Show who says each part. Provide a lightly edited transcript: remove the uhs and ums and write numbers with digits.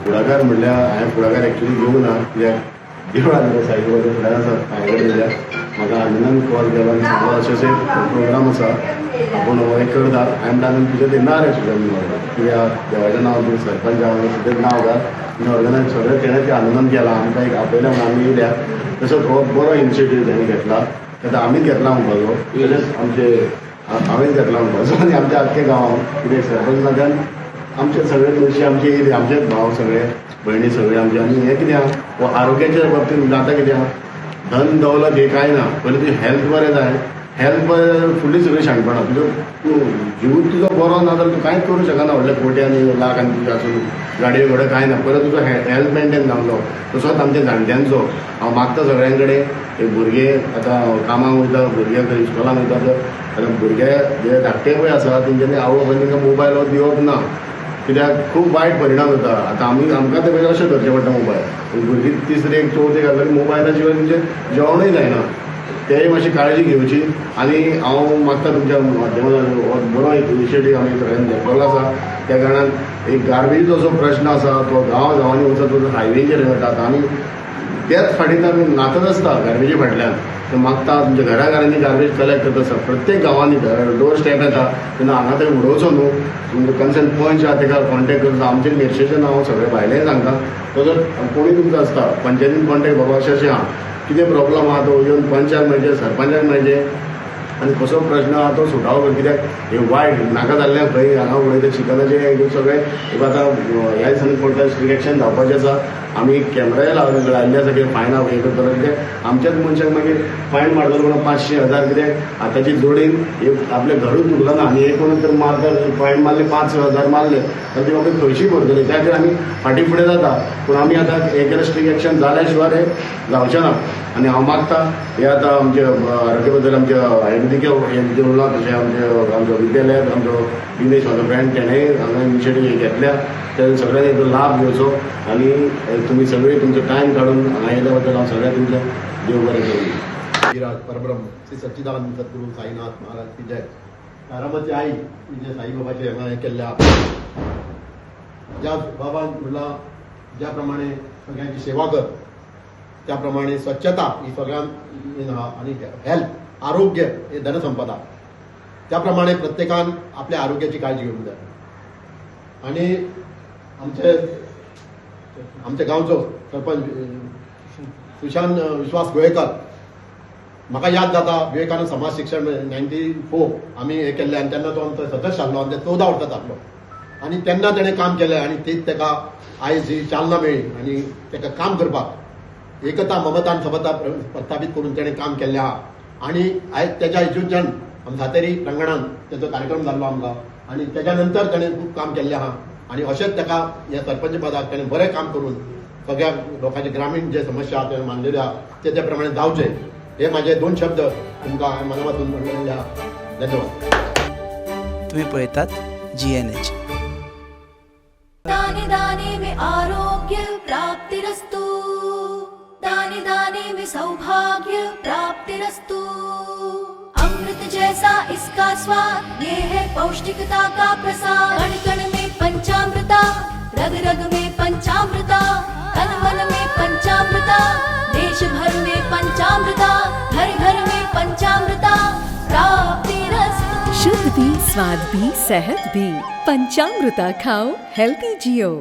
Speaker 1: फुडाकार म्हणल्यार हांवें फुडाकार एक्चुली घेवंक ना, कित्याक देवळान साईबाबाच्या फुडाकार आसा पांय कडेन. जाल्यार म्हाका आनंदान कॉल केलो आनी सांगलो अशें अशें प्रोग्राम आसा, आपूण हो एक करता. हांवें म्हणलें तुजें तें ना रे सुद्दां, कित्याक देवाचें नांव तूं सरपंच आहा तुजें नांव घाल आनी ऑर्गनायज सगळें तेणें तें आनंदान केलां. आमकां एक आपयलें म्हणून आमी येयल्या. तसोच हो बरो इनिशिएटीव तेणें घेतला, आतां आमीच घेतला म्हणपाचो, तशेंच आमचे हांवेंच घेतला म्हणपाचो आनी आमच्या आख्ख्या गांवांत कित्याक सरपंच नात्यान आमचे सगळे पयशे आमचे येयले, आमचे भाव सगळे भयणी सगळे आमचे. आनी हें कितें आहा, हो आरोग्याच्या बाबतींत जाता कितें आहा, धन दौलत हें कांय ना, पयलीं तुजें हेल्थ बरें जाय. हेल्थ बरें जाल्यार फुडलीं सगळीं शाणपणां. तुजो तूं जीव तुजो बरो ना जाल्यार तूं कांयच करूंक शकना, व्हडले कोटी आनी लाख आनी तुजें आसून गाडयो घोडे कांय ना. पयलीं तुजो हेल्थ मेनटेन जावंक तसोच आमच्या जाणट्यांचो हांव मागता सगळ्यां कडेन, एक भुरगे आतां कामाक वयता, भुरगे खंय इस्कॉलाक वयता, आतां भुरगे जे धाकटे पळय आसा तेंच्यांनी आवय बापायन तांकां मोबायल हो दिवप ना, कित्याक खूब वायट परिणाम जाता. आतां आमी आमकां ते पयलीं अशें धरचें पडटा मोबायल, भुरगीं तिसरेक चवथेक घातली मोबायला शिवाय तेंचें जेवणूय जायना. तेय मातशी काळजी घेवची. आनी हांव मागता तुमच्या माध्यमांतल्यान हो बरो एक इनिशिएटीव आमी सगळ्यांनी घेतलेलो आसा, त्या कारणान एक गार्बेजीचो जो प्रश्न आसा तो गांव गांवांनी वचत वचत हायवेचेर वता आनी त्याच फाटीन आमी नाचत आसता गार्बेजी फाटल्यान. ते मागता तुमच्या घरा घरांनी गार्बेज कलेक्ट करता आसता, प्रत्येक गांवांनी डोर स्टेप येता तेन्ना हांगा थंय उडोवचो न्हू, तुमचो कन्सर्न पंच आहा तेका कॉन्टेक्ट करचो. आमचे मेरशेचें नांव सगळें भायलेंय सांगता, तसोच कोणूय तुमचो आसता पंचायतीन कॉन्टेक्ट, बाबा अशें अशें आहा कितें प्रॉब्लम आहा तो येवन पंचाक मेळचें, सरपंचाक मेळचें आनी कसो प्रश्न आहा तो सुटावो कर, कित्याक हे वायट नाका जाल्लें खंय हांगा उडयता चिकनाचें सगळें. आतां ह्या दिसांनी पडटा स्ट्रीक एक्शन जावपाचें आसा, आमी कॅमेराय लायिल्ले आसा कितें फायन हें करतलो, कित्याक आमच्याच मनशाक मागीर फायन मारतलो म्हणून 500 1000, कित्याक आतांची जोडीन आपलें घरूच दुखलो ना आनी एक कोण तर मारता फायन मारले 5-6 हजार मारले जाल्यार ती मागीर खंयची भरतली. त्या खातीर आमी फाटीं फुडें जाता, पूण आमी आतां हें केलें स्ट्रीक एक्शन जाल्या शिवाय हें जावचें ना. आनी हांव मागता हे आतां आमचे आरोग्य बद्दल आमच्या आयुर्वेदीक हें जें उरलां, तशें आमचे आमचो विद्यालय आमचो दिनेश म्हाजो फ्रेंड तेणें हांगा इनिशिएटीव घेतल्या, ते सगळ्यांनी हेजो लाभ घेवचो. आनी तुमी सगळीं तुमचो टायम काडून हांगा येयल्या बद्दल हांव सगळ्यांक तुमचें देव बरें करूं.
Speaker 2: विराज परब्रह्म श्री सच्चिदानंद सद्गुरू साईनाथ महाराज की जय. तारामती आई म्हणजे साईबाबाचे हांगा हें केल्लें आहा. ज्या बाबान म्हणलां ज्या प्रमाणे सगळ्यांची सेवा कर, त्या प्रमाणे स्वच्छता ही सगळ्यांत मेन आहा आनी हेल्थ आरोग्य हे धनसंपदा, त्या प्रमाणे प्रत्येकान आपल्या आरोग्याची काळजी घेवंक जाय. आनी आमचे आमच्या गांवचो सरपंच सुशांत विश्वास गोयेकर, म्हाका याद जाता विवेकानंद समाज शिक्षण 94 आमी हें केल्लें आनी तेन्ना तो आमचो सदस्य आसलो आनी ते 14 वर्सां जातलो आनी तेन्ना तेणें काम केलें आनी तीच तेका आयज ही चालना मेळ्ळी आनी तेका काम करपाक एकता ममता आनी समता प्रस्थापीत करून तेणें काम केल्लें आहा. आनी आयज तेज्या हितूंतल्यान आम सातेरी प्रांगणान तेजो कार्यक्रम जाल्लो आमकां आनी तेज्या नंतर तेणें खूब काम केल्लें आहा. आनी अशेंच तेका ह्या सरपंच पदाक तेणें बरें काम करून सगळ्या लोकांचे ग्रामीण जे समस्या आहा ते मांडलेले आहा ते त्या प्रमाणे जावचे, हे माझे दोन शब्द तुमकां हांवें मना पासून म्हणलेले आहा. धन्यवाद.
Speaker 3: तुम्ही पळयतात जीएनएच.
Speaker 4: दाने दाने में आरोग्य प्राप्तिरस्तु, दाने दाने में सौभाग्य प्राप्तिरस्तु. अमृत जैसा इसका स्वाद, ये है पौष्टिकता का प्रसाद. कण कण में पंचामृता, रग रग में पंचामृता, तन मन में पंचामृता, देश भर में पंचामृता, घर घर में पंचामृता प्राप्तिरस्तु.
Speaker 5: शुद्ध भी, स्वाद भी, सेहत भी. पंचामृता खाओ, हेल्दी जियो.